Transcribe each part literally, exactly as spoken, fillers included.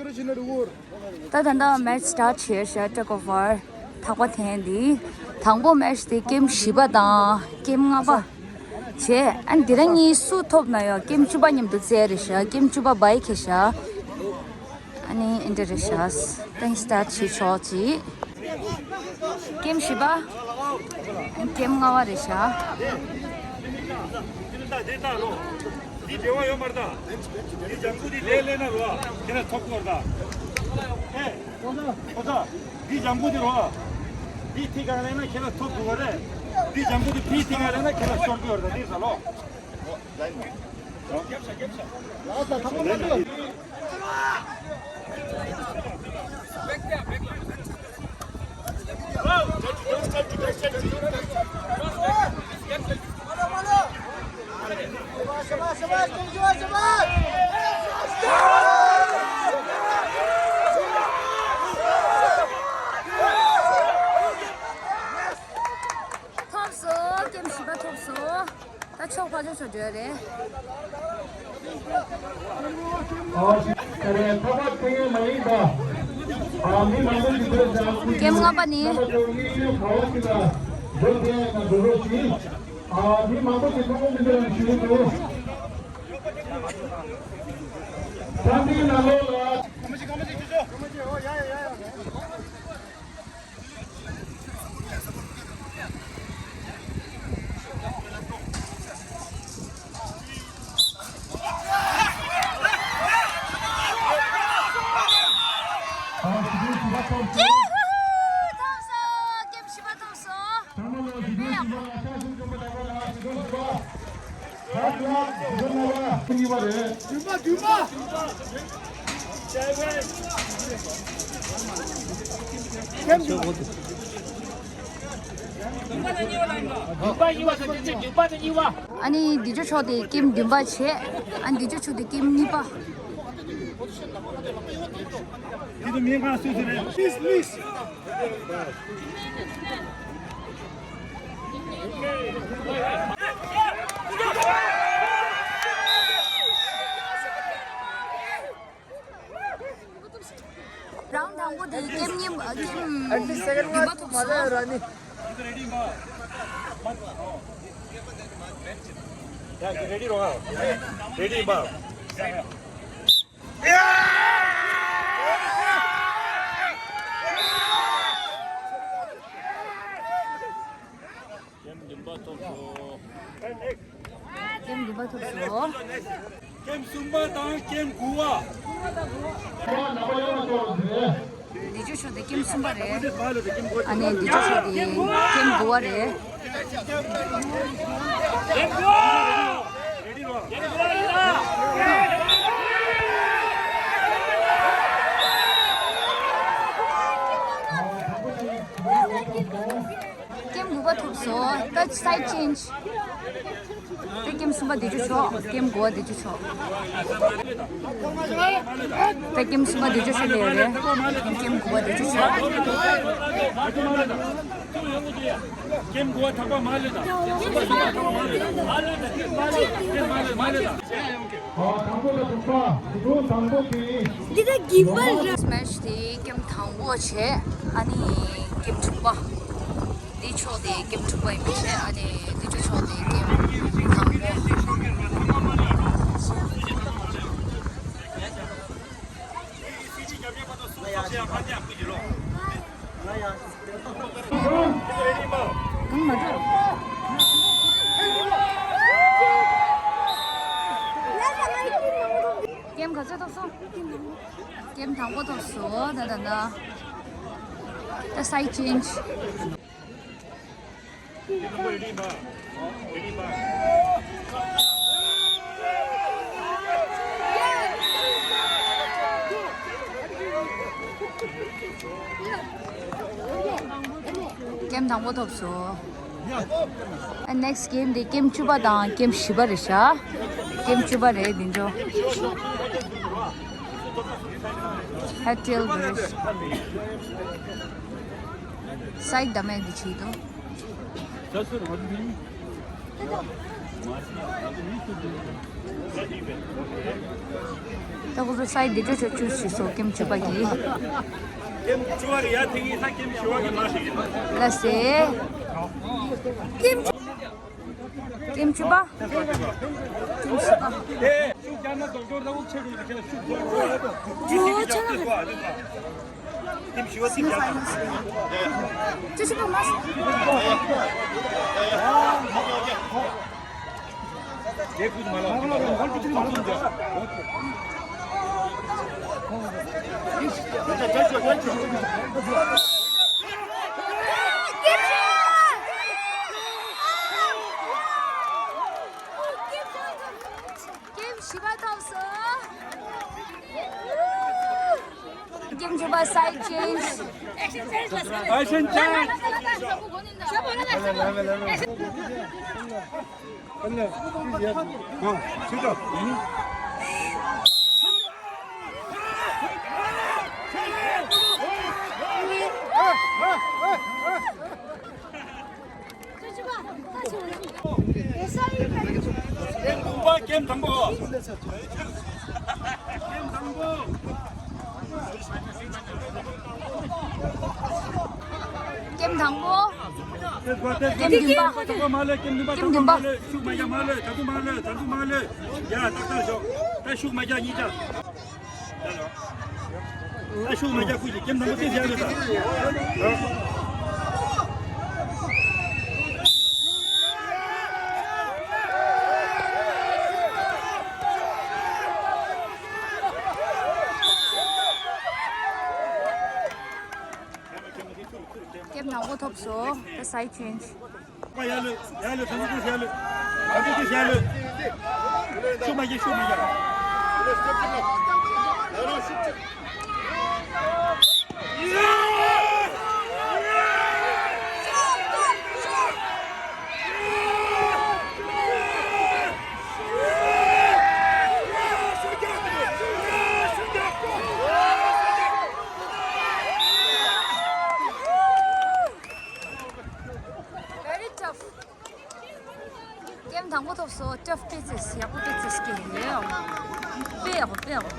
ད་ད་ལྟ་མེ་ཆི་སི་ཊར་ཊི་བྱས་ཤག་ཊག་ཨོཕ་ཝར་ཐག་པ་འཐེན་དེ། དང་པོ་མེ་ཆི་དེ་ཀེམ་བཞི་པ་དང་ཀེམ་ལྔ་པ་བྱས། ཨ་ནི་དེ་རིང་གཉིས་སུ་ཐོབ་ན་ཡང་ཀེམ་བཅུ་པ་མཉམ་དུ་རྩེད་རེད་ཤག་ཀེམ་བཅུ་པ་བའི་ཁེ་ཤག་ཨ་ནི་ཨིན་ཏེ་རེ་ཤག་ཏེང་སི་ཊར་ཊི་བྱེད་ཆོག་ཅིག་ཀེམ་བཞི་པ། ཀེམ་ལྔ་པ་རེད་ཤག་འདི་འབྲེལ་བ་ཡོད་མ་རེད་ད། འདི་ལྗང་ཁུ་འདི་ལས་ལས་ན་རོ། ཁྱེད་རང་ཐོབ་གོ་ར་ད། ཨེ། ཁོ་ཚ། འདི་ལྗང་ཁུ་འདི་རོ། འདི་ཐིག་གང་ལས་ན་ཁྱེད་རང་ཐོབ་གོ་རེད། འདི་ལྗང་ཁུ་འདི་ཕི་ཐིག་གང་ལས་ན་ཁྱེད་རང་ཤོར་གོ་ར་ད། འདི་ས་ལོ། ཐོབ་སོང་། ཀེམ་བཞི་པ་ཐོབ་སོང་། ད་ཕྱོགས་ཕར་ཕྱོགས་ཕྱོགས་བྲོས་རེད། ཨ་ཁ་པར་ཐེངས་མ་ཡིན་པ། ཨ་མི་མང་པོ་ཞིག་བྲོས་ཤག་ཀེམ་ལྔ་པ་ནི། ཨ་མི་མང་པོ་ཞིག་ཁ་པར་མི་འདྲ་ཞུ་གི་འདུག་ཁ་པར་ནང་ལོགས་ལ། ཐོབ་སོང་། ཀེམ་བཞི་པ་ཐོབ་སོང་། ཨ་ནི་འདི་ཅོ་ཕྱོགས་དེ་ཀེམ་བདུན་པ་བྱས། ཨ་ནི་འདི་ཅོ་ཕྱོགས་དེ་ཀེམ་གཉིས་པ། རའུན་དང་པོ་དེ་ཀེམ་གཉིས་ཀེམ་བདུན་པ་ཐོབ་སོང་། རེ་ཌི་རོ། རེ་ཌི་པ། ཀེམ་བདུན་པ་ཐོབ་སོང་། ཀེམ་བདུན་པ་ཐོབ་སོང་། ཀེམ་གསུམ་པ་དང་ཀེམ་དགུ་པ། འདི་ཅོ་ཕྱོགས་དེ་ཀེམ་གསུམ་པ་རེད། ཨ་ནི་འདི་ཅོ་ཕྱོགས་དེ་ཀེམ་དགུ་པ་རེད། ཀེམ་དགུ་པ་ཐོབ་སོང་། ད་སའིཌ་ཅེན་ཇི། ད་ཀེམ་གསུམ་པ་འདི་ཅོ་ཕྱོགས། ཀེམ་དགུ་པ་འདི་ཅོ་ཕྱོགས། ད་ཀེམ་གསུམ་པ་འདི་ཅོ་ཕྱོགས་ལ་ཡོད་རེད། ཀེམ་དགུ་པ་འདི་ཅོ་ཕྱོགས། ཀེམ་དགུ་པ་ཐག་པ་མ་ལེན་ན། ཀེམ་དགུ་པ་ཐག་པ་མ་ལེན་ན། ཀེམ་མ་ལེན་ན། ཀེམ་མ་ལེན་ན། མ་ལེན་ན། དང་པོ་དང་དྲུག་པ། འདི་ད་གིམ་པལ་རེད། སི་མེ་ཆི་དེ་ཀེམ་དང་པོ་བྱས། ཨ་ནི་ཀེམ་དྲུག་པ། འདི་ཕྱོགས་དེ་ཀེམ་དྲུག་པ་ཡིན་པ་བྱས། ཨ་ནི་འདི་ཕྱོགས་དེ་ཀེམ་དང་པོ། གང་མ་འགྲོ། ཀེམ་ག་ཚོད་ཐོབ་སོང་། ཀེམ་དང་པོ་ཐོབ་སོང་། ད་ད་ད། ད་སའིཌ་ཅེན་ཇི། ཀེམ་དང་པོ་ཐོབ་སོང་། ཨ་ནེག་སི་ཊི་ཀེམ་དེ་ཀེམ་བཅུ་པ་དང་ཀེམ་བཞི་པ་རེད་ཤག་ཀེམ་བཅུ་པ་རེད་འདི་ཚོ། ཧེ་ཊེལ་བི་རེད། སའིཌ་ད་མེད་འདི་བྱེད་དོ། ད་ཁོ་ཚོ་སའི་འདི་ཚོ་ཆུ་ཆུ་ཞིག་སོ་ཀེམ་བཅུ་པ་གི། ཀེམ་བཅུ་པ་གི་ཡ་ཐིག་ཡིན་ས་ཀེམ་བཅུ་པ་གི་མ་ཞིག་ཡིན། ལ་སེ། ཀེམ་བཅུ། ཀེམ་བཅུ་པ། ཀེམ་བཅུ་པ། ཨེ། ཤུགས་རྒྱག་ན་རྡོག་རྡོག་ད་དབུགས་ཆད་འགྲོ་གི་ཤུགས་རྡོག་རྡོག་ཅི་ཞིག་གི་རྒྱག་ཏུ་གོ་ཨ་ཏུ་གོ། ཀེམ་བཅུ་པ་ཅི་རྒྱག་ཏུ། ཅི་ཞིག་གི་མ་ཞིག་ཀེམ་བཞི་པ་ཐོབ་སོང་། ཀེམ་བཞི་པ་སའི་ཅེན་ཇི། Action change. ཀེམ་དང་པོ། ཀེམ་དང་པོ། ཀེམ་དང་པོ། ཀེམ་བདུན་པ། ཀེམ་བདུན་པ། ཤུགས་མ་རྒྱག་མ་ལོས། ད་དུང་མ་ལོས། ད་དུང་མ་ལོས། ཡ་ཏག་ཏག་ཤོག་ད་ཤུགས་མ་རྒྱག་གཉིས་རྒྱག་ད་ཤུགས་མ་རྒྱག་ཁུ་ཅིག་ཀེམ་དང་པོ་ཏིས་ཡ་ལོས་ད། ཀེམ་དང་པོ་ཐོབ་སོང་། ད་སའི་ཅེན་ཇི། ཡ་ལོས། ཡ་ལོས། ད་ནི་ཀུ་ཡ་ལོས། ད་ནི་ཀུ་ཡ་ལོས། ཤུགས་མ་རྒྱག་ཤུགས་མ་རྒྱག Very tough. ཀེམ་དང་པོ་ཐོབ་སོང་། ཊབ་དཔེ་ཚེ་ཡག་པོ་དཔེ་ཚེ་སྐྱེ་ཡོད། དཔེ་ཡག་པོ་དཔེ་ཡག་པོ།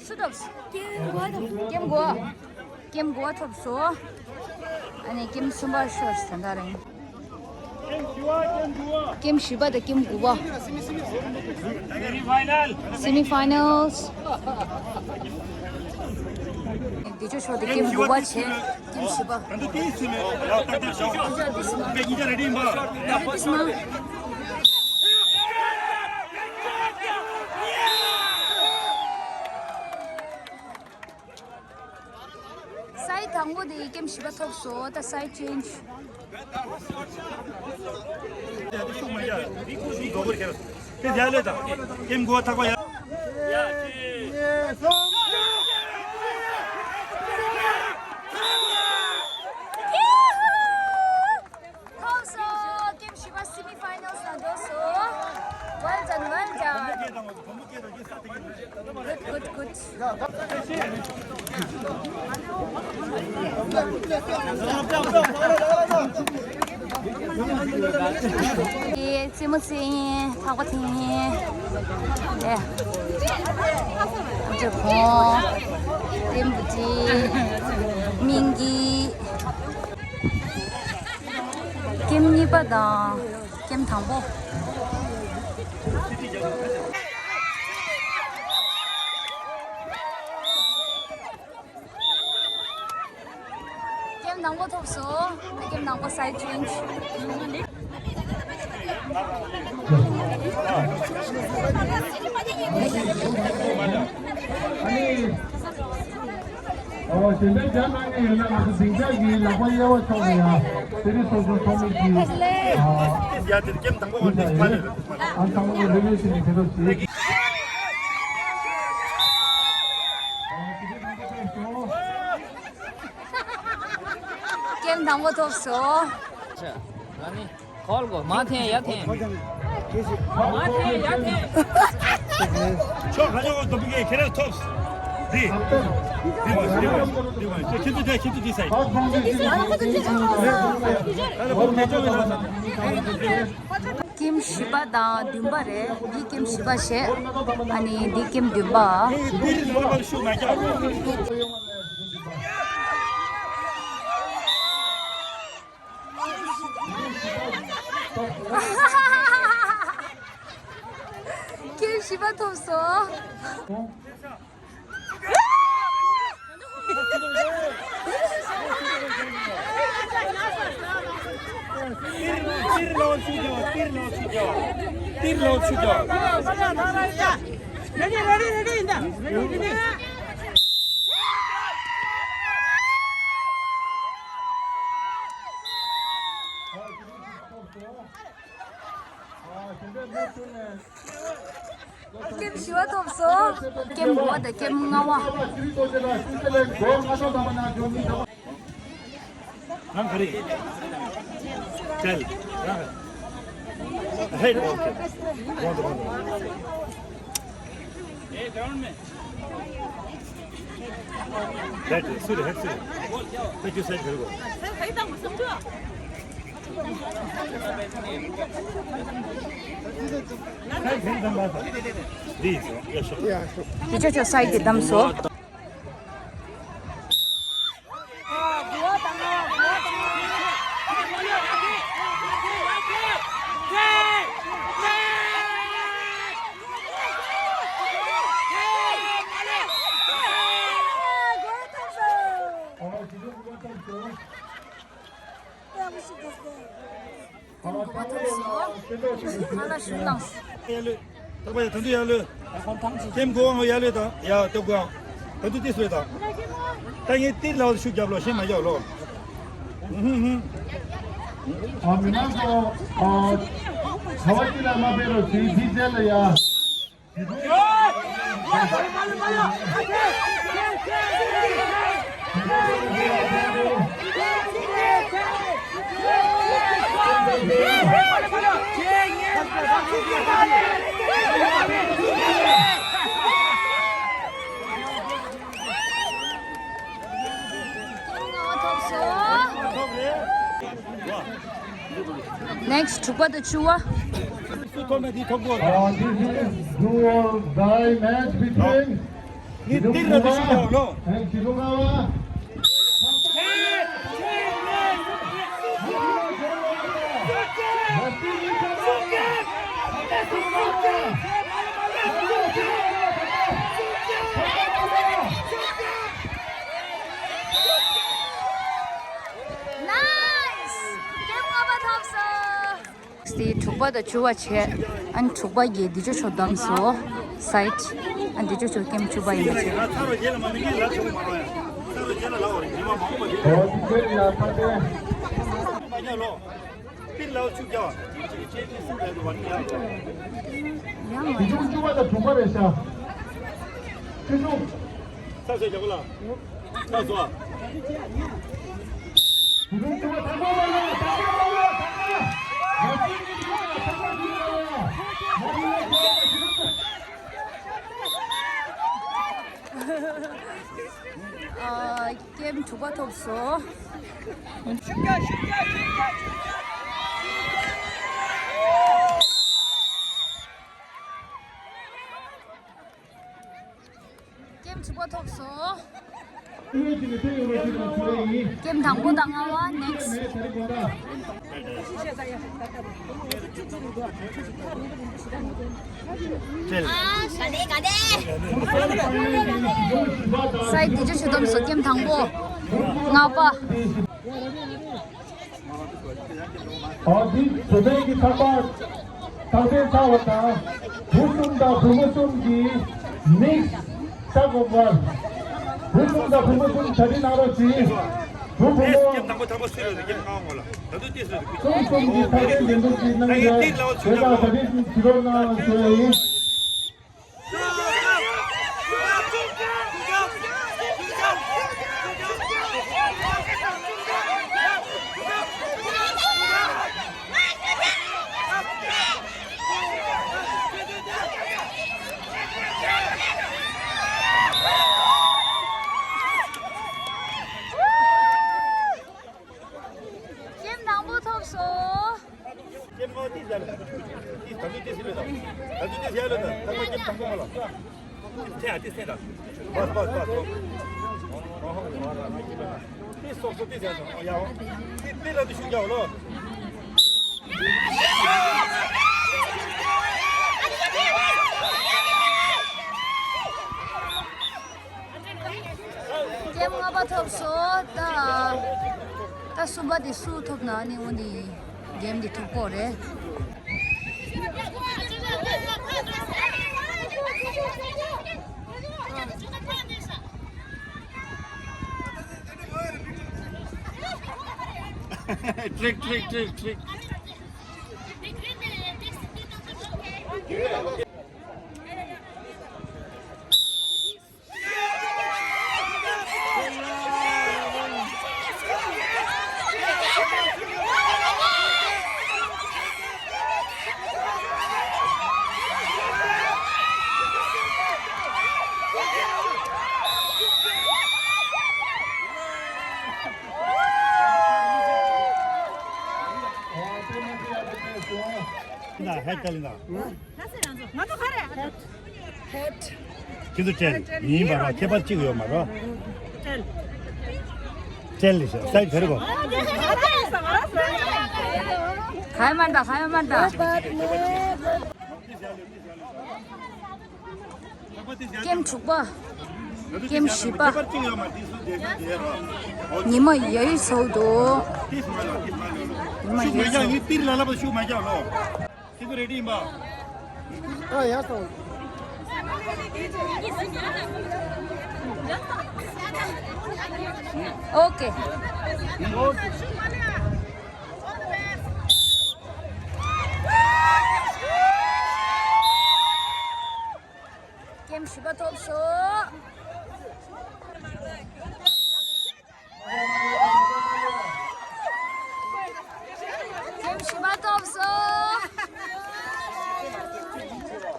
སུ་ཐོབ། ཀེམ་གོ། ཀེམ་གོ་ཐོབ་སོང་། ཨ་ནི་ཀེམ་གསུམ་པ་ཤོར་ཟིན་ད་རེད། ཀེམ་བཞི་པ་དང་ཀེམ་དགུ་པ། Semi finals. འདི་ཆོ་ཤོར་ཏེ་ཀེམ་དགུ་པ་བྱས། ཀེམ་བཞི་པ། ད་འདི་ཏིས་མེད། ཡ་ཏག་ཏག་ཤོག་ད་འདི་ཏིས་མ། ད་འདི་ཏིས་མ། སའི་དང་པོ་དེ་ཀེམ་བཞི་པ་ཐོབ་སོང་། ད་སའི་ཅེན་ཇི། ཀེམ་དགུ་པ་ཐག་པ་ཡ། ཐོབ་སོང་། ཀེམ་བཞི་པ་སེ་མི་ཕའི་ནལ་ནང་འགྲོ་སོང་། Well done, well done. Good, good, good. ཨེ་རྩེད་མོ་རྩེ་ཡིན། ཐག་པ་འཐེན་ཡིན། ཨེ། འདྲེ་ཁོང་། རིན་པོ་ཆེ། སྙིང་གི། ཀེམ་གཉིས་པ་དང་ཀེམ་དང་པོ། ཀེམ་དང་པོ་ཐོབ་སོང་། ཀེམ་དང་པོ་སའིཌ་ཅེན་ཇི། ཨོ། དེ་འདྲའི་རྒྱ་ནང་ནས་ཡོད་ན་ང་ཚོ་སྡིངས་ཆ་གི་ལག་པ་གཡས་པ་ཕྱོགས་ནས་ཡང་དེ་རིང་སོ་སོའི་ཚོགས་མི་གི་ཨ། ཡ་དེ་ཀེམ་དང་པོ་ང་ཚོ་ཕ་ལས་རེད། ཨ་ཚང་མ་རེ་རེ་བྱས་ནས་དེ་ཚོ་བྱེད། ཀེམ་དང་ མང་པོ་ཐོབ་སོང་། ཨ་ནི་ཁོལ་གོ་མ་འཐེན་ཡ་འཐེན། མ་འཐེན་ཡ་འཐེན། ཆོག་ཁ་ཆོག་དུ་བི་གེ་ཁེ་རེ་ཐོབ། དི། དི་བ་དི་བ་དི་བ་ཁྱེད་ཚོ་དེ་ཁྱེད་ཚོ་དི་སའི། ཨ་ལ་བོ་མེ་ཅོ་ཡོད་ན། ཀེམ་བཞི་པ་དང་བདུན་པ་རེད། འདི་ཀེམ་བཞི་པ་བྱས། ཨ་ནི་འདི་ཀེམ་བདུན་པ། ཀེམ་བཞི་པ་ཐོབ་སོང་། ཏིར་ལོ་ཆུ་རྒྱལ་བ། ཏིར་ལོ་ཆུ་རྒྱལ་བ། ཏིར་ལོ་ཆུ་རྒྱལ་བ། རེ་ཌི་རེ་ཌི་རེ་ཌི་ཡིན་ད། རེ་ཌི་ཡིན་ད། ཀེམ་བཞི་པ་ཐོབ་སོང་། ཀེམ་དགུ་པ་དང་ཀེམ་ལྔ་པ། རང་ག་རེ། ཅལ། རང་ག་རེ། ཧེ། ཨོ་ཁེ། དགོངས་དག་དགོངས་དག་རེད་རེད། སུ་རེད། ཧེ་སུ་རེད། ཧེ་ཁྱོད་སེམས་ཁྱོད་གོ། འདི་ཡིན་སོང་། ཡ་ཤོག་དེ་ཆོ་ཆོ་སའི་དེ་བདམས་སོང་། ཀེམ་དགུ་པ་ཐོབ་སོང་། ང་ལ་ཞུ་དང་། ཡ་ལོས། ཐག་པ་ཡ་ད་དུང་ཡ་ལོས། ཀེམ་དགུ་པའང་ཡ་ལོས་དང་ཡ་ཏོ་དགུའང་། ད་དུང་ཏིས་ལོས་དང་། ད་ངས་ཏིར་ལ་བ་ཤུགས་རྒྱབ་ལོ་ཤེས་མ་རྒྱབ་ལོ། ཨ་མི་མང་ཚོ། ཨ། བྱ་བ་ཅི་ལ་མ་འབད་རོགས་ཞུ་ཡི་ཟེར་ལ་ཡ། Next དྲུག་པ་དང་བཅུ་པ། སུ་ཐོབ་ན་དེ་ཐོབ་དགོས། Uh, this is do or die match between Kidung Kuwa and Kidung Awa. Nice! ཀེམ་ལྔ་པ་ཐོབ་སོང་། དེ་དྲུག་པ་དང་བཅུ་པ་བྱས། ཨ་ནི་དྲུག་པ་གིས་འདི་ཅོ་ཆོ་བདམས་སོང་། སའིད། ཨ་འདི་ཅོ་ཆོ་ཀེམ་བཅུ་པ་ཡིན་པ་བྱས། ཡང་མ་བྱུང་། བཅུ་པ་དང་དྲུག་པ་རེད་ཤག་ཆུ་ཆུ། ས་ས་རྒྱག་གོ་ལ། ས་སོ། ཨ། ཀེམ་དྲུག་པ་ཐོབ་སོང་། ཀེམ་དྲུག་པ་ཐོབ་སོང་། ཀེམ་དང་པོ་དང་ལྔ་པ་ནེགསི། སའིད་འདི་ཅོ་ཆོ་བདམས་སོང་། ཀེམ་དང་པོ། ལྔ་པ། ཨ་འདི་བོད་པའི་གི་ཚགས་པར་ཐག་འཐེན་ཚར་བ་དང་། བུ་གསུམ་དང་བུ་མོ་གསུམ་གྱི་ནེགསི་ཆ་དགོས་པར། བུ་གསུམ་དང་བུ་མོ་གསུམ་གྲ་སྒྲིག་གནང་རོགས་གྱིས། བུ་བུ་མོ་གསུམ་གསུམ་གྱི་ཐག་འཐེན་འགྲན་བསྡུར་གྱི་གནང་ཡ་དེ་དག་གྲ་སྒྲིག་བྱེད་རོགས་གནང་ཞུ་ཡ་ཡིན། ད་དུས་དེ་ཡར་ལ་ད་ད་ཁོ་སྐྱེ་ཐང་ཁོ་མ་ལ། ཐེ་ཨ་ཏི་སེ་ད། བ་སོ་བ་སོ་བ་སོ། ཏི་སོག་སོ་ཏི་ཟེར་སོང་ཡ་འོ། ཏི་ཏི་ལ་ཏི་ཤུགས་རྒྱག་ལོ། ཀེམ་ལྔ་པ་ཐོབ་སོང་། ད་ད་གསུམ་པ་དེ་སུ་ཐོབ་ན་ནི་འོ་འདི་ཀེམ་འདི་ཐོབ་གོ་རེད། ཀྲིག་ཀྲིག་ཀྲིག་ཀྲིག། ད་ཧེ་ཏལ་ན། ང་ཚོ་ག་རེ། ཁྱེད་ཚོ་སྤྲད་ཡིན་པ་ར། ཁྱད་པར་གཅིག་ཡོད་མ་ར། སྤྲད་ལེ་ཤ་སའི་ག་རེ་གོ། ཧའི་མན་ད། ཧའི་མན་ད། ཀེམ་དྲུག་པ། ཀེམ་བཞི་པ། ཉི་མ་ཡོད་ཚོད་འདུག་ཉི་མ་ཡོད་ཚོད། ཤུགས་མ་རྒྱག་ངས་ཏིར་ལ་ལབ་པ་ཤུགས་མ་རྒྱག་ལོ། ཁྱེད་ཚོ་རེ་ཌི་ཡིན་པ། ཨ་ཡ་སོང་། ཨོ་ཀེ། ཀེམ་བཞི་པ་ཐོབ་སོང་། ཀེམ་བཞི་པ་ཐོབ་སོང་།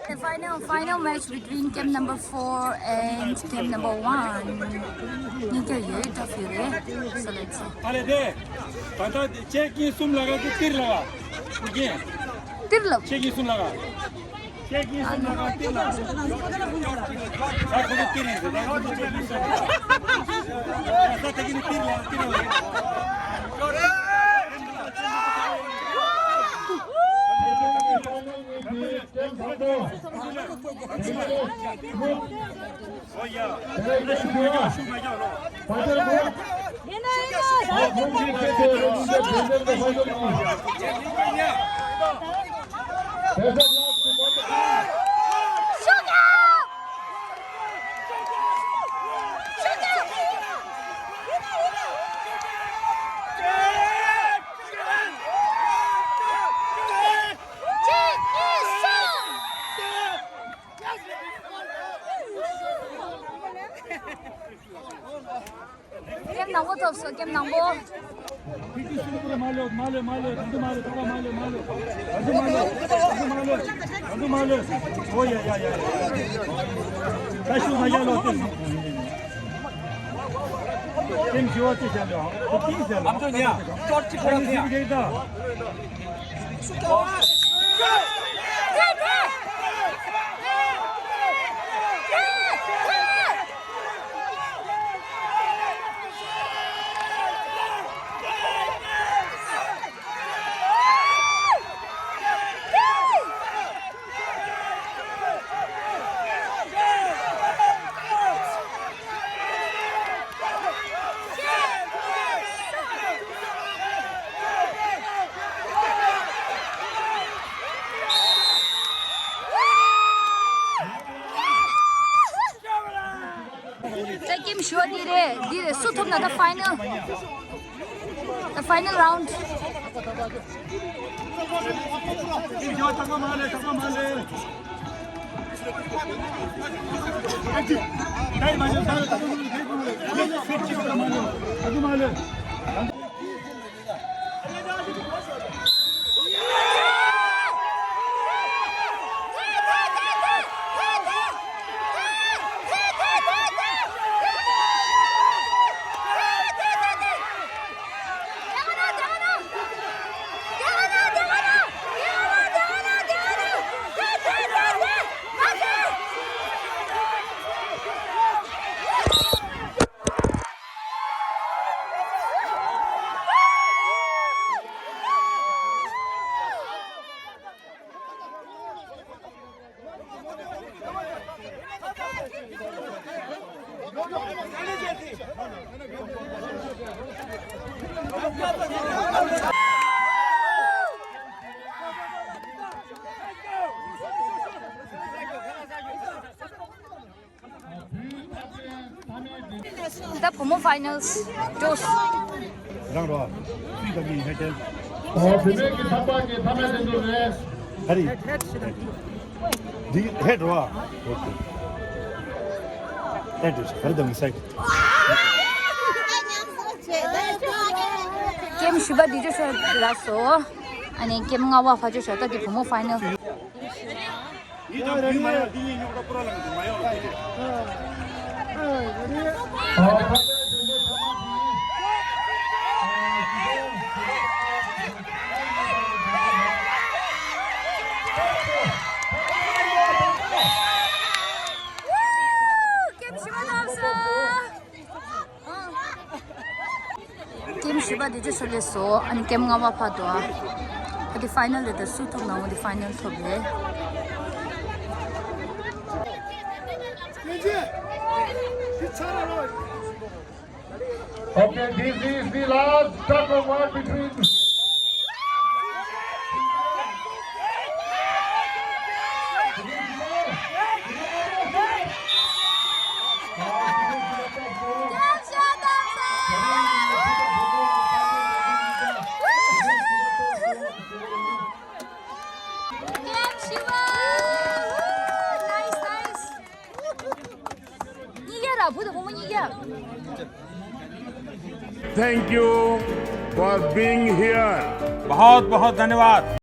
The final, final match between camp number four and camp number one. གཉིས་ཀ་ཡོད་ད་ཕི་རེད། So let's see. ཨ་ལེ་དེ། ད་ལྟ་ཁྱེད་ཀྱིས་གསུམ་ལ་ག་གི་ཏིར་ལ་ག་ཏིར་ལ། ཁྱེད་ཀྱིས་གསུམ་ལ་ག་ཁྱེད་ཀྱིས་གསུམ་ལ་ག་ཏིར་ལ། ད་ཁོ་ཚོ་ཏིར་ཡིན་ཟེར། ད་ཁོ་ཚོ་ཁྱེད་ཀྱིས་གསུམ་ལ། ད་ད་ཁྱེད་ཀྱིས་ཏིར་ལ་ཏིར་ལ། ཀེམ་ནག་པོ་ཐོབ་སོང་། ཀེམ་ནག་པོ། ཁྱེད་ཀྱིས་གསུམ་པོ་མ་ལོས། མ་ལོས། མ་ལོས། ད་དུང་མ་ལོས། ད་དུང་མ་ལོས། མ་ལོས། ད་དུང་མ་ལོས། ད་དུང་མ་ལོས། ད་དུང་མ་ལོས། ཨོ་ཡ་ཡ་ཡ་ཡ། ད་ཤུགས་མ་རྒྱག་ལོ། ཏིང་ཞུ་བ་ཅི་བྱ་ལོ། ཏིང་ཞུ་བ། ཨ་མདོ་ཉ་ཅོར་ཅི་ཕོ་ལ་ཕེ། ད་ཀེམ་ཞོ་འདི་རེད། འདི་རེད། སུ་ཐོབ་ན་ད་ཕའི་ནལ། The final round. ད་བུ་མོ་ཕའི་ནལ་སི་ཏོས། རང་རོ། སུས་ད་གིན་ཧེ་ཏེ། ཨོ་བུད་མེད་ཀྱི་ཐམ་པ་གི་ཐ་མའི་འདི་ཚོ་རེད། ཧ་རི། འདི་ཧེ་འགྲོ་ཨ། ཨོ་ཁེ། ཨེ་འདྲ་ཧ་རི་དང་མི་སེག། ཀེམ་བཞི་པ་འདི་ཅོ་ཤ་ལ་སོ། ཨ་ནི་ཀེམ་ལྔ་པ་ཕ་ཅོ་ཤ་ད་འདི་བུ་མོ་ཕའི་ནལ། ཀེམ་བཞི་པ་འདི་ཅོ་ཤ་ལ་སོ། ཨ་ནི་ཀེམ་ལྔ་པ་ཕ་དོ་ཨ། ཨ་འདི་ཕའི་ནལ་རེད། ད་སུ་ཐོབ་ན་འོ་འདི་ཕའི་ནལ་ཐོབ་རེད། Okay, this is the last tug of war between Thank you for being here. बहुत बहुत धन्यवाद।